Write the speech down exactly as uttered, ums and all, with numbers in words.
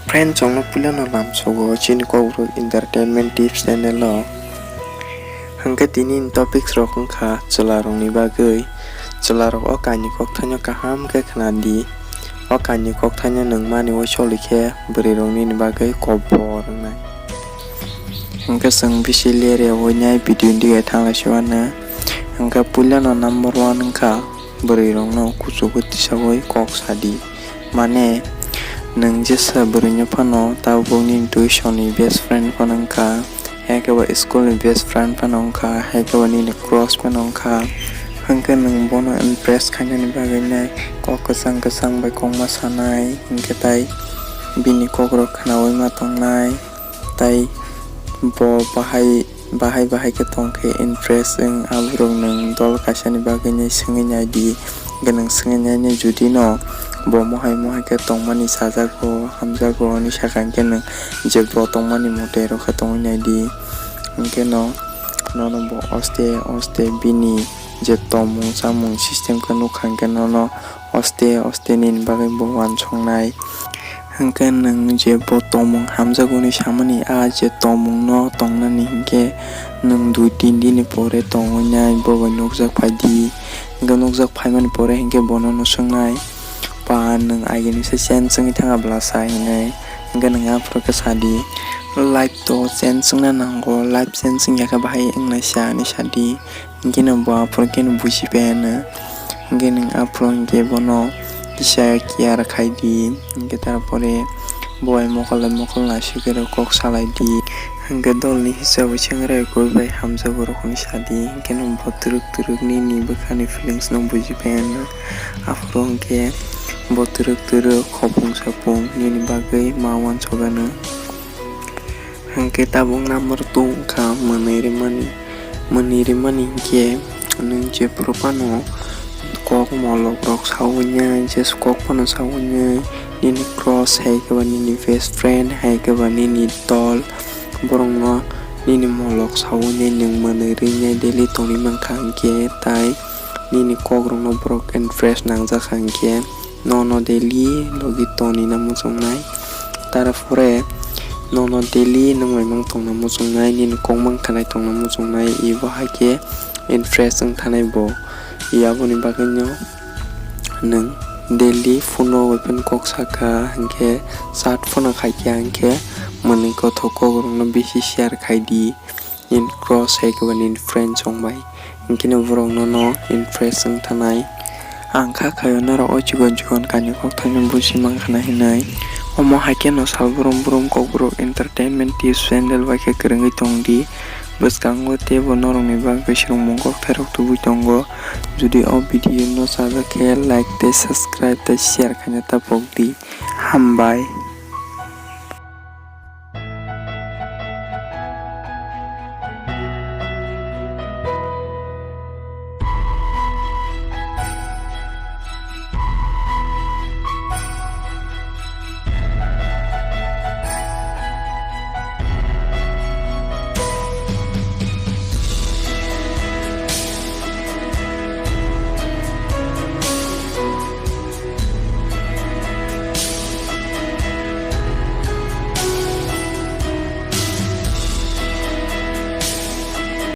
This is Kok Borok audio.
Friend, chwngno puilano lamsogo chini Kokborok Entertainment Tips channel o. Hwnkhe tini ni topics rok wngkha chwla rokni bagwi. Chwla rok o kainwi kokthaino kaham khe khna di. O kainwi kokthaino nwng mani o choli khe bwrwi rok nini bagwi kobor wngnai. Hwnkhe chwng bisi ler ya wngnai video ni dige thang lai si mano. Hwnkhe puilano number one wngkha bwrwi rokno kuchugo tisawi kok sa di. Mane, nwng jesa bwrwino phano tabuk nini tuition ni best friend phano wngkha, hai khe ba school ni best friend phano wngkha, hai khe ba nini crush phano wngkha. Hwnkhe nwng bono impress khainani bagwi nai kok kwchang kwchang bai kokma sanai, hwnkhe tai bini kokrok khnaui ma tongnai, tai bo bahai bahai bahai khe tong khe impress wng, aborok nwng dol kaisani bagwi nai swngwi nai di. Hwnkhe nwng swngwi nai nai judi no bo mohai mohai khe tongmani sajago, hamjago hinwi sakha, hwnkhe nwng je bo tongmani mote rw khe tongwi nai di. Hwnkhe no nono bo oste oste bini je tongmung chamung system khe nukha, hwnkhe nono oste oste nini bagwi bo uansuknai. Hwnkhe nwng je bo tongmung hamjakgo hwnwi samani, a je tongmungno tongnani hinkhe nwng dui tin dini pore tongwi nai bo bai nukjak phai di. Hwnkhe nukjak phaimani pore hinkhe bono no swngnai, "Pa, nwng agini se change wngwi thangkha bwla sa?" hinwi. Hwnkhe nwng aphuru khe sa di, "Life to change wngna nango, life change wngya khe bahai wngnaisa," hinwi sa di. Hwnkhe no bo aphuru khe no buji pai ano. Hwnkhe nwng aphuru hwnkhe bono kisa care khai di. Hwnkhe tarpore bo bai mokol bai mokol naisik khe rw kok salai di. Hwnkhe dolni hisabo sengrai koi bai hamjago rok hinwi sa di. Hwnkhe no bo twrwk twrwk nini bwkhani feelings no buji pai ano. Aphuru hwnkhe bo twrwk twrwk khopung sapung nini bagwi ma uansuk ano. Hwnkhe tabuk number two wngkha mwnwi rwmani. Mwnwi rwmani hinkhe nwng jephuru phano kok molok rok saui nai, je kok phano saui nai, nini crush hai khe ba nini best friend hai khe ba nini dol, borokno nini molok saui nai nwng mwnwi rwi nai daily tongwi mankha hinkhe, tai nini kokrokno borok impress nangjakha hinkhe. Nono daily logi tongna muchungnai. Tarpore nono daily nwng bai mang tongna muchungnai, nini kok mang khanai tongna muchungnai, ibo hai khe impress wng thanai bo. I aboni bagwino nwng daily phone o bai phano kok saka, hinkhe chat phano khaikha, hinkhe mwnwi kothok kokrokno bisi share khai di. Nini crush hai khe ba nini friend chong bai, hinkhe no borok nono impress wng thanai. Ang kha khaio norok o chikon chikon kainwi kokthaino buji mankha na hinwi. Omo hai khe no sal brum brum Kokborok Entertainment Tips channel bai khe kwrwngwi tong di. Bwskango teibo norokni bagwi swrwngmung kokthairok tubui tongo. Jodi o video no chajak khe like tei subscribe tei share khaina ta pok di. Hambai.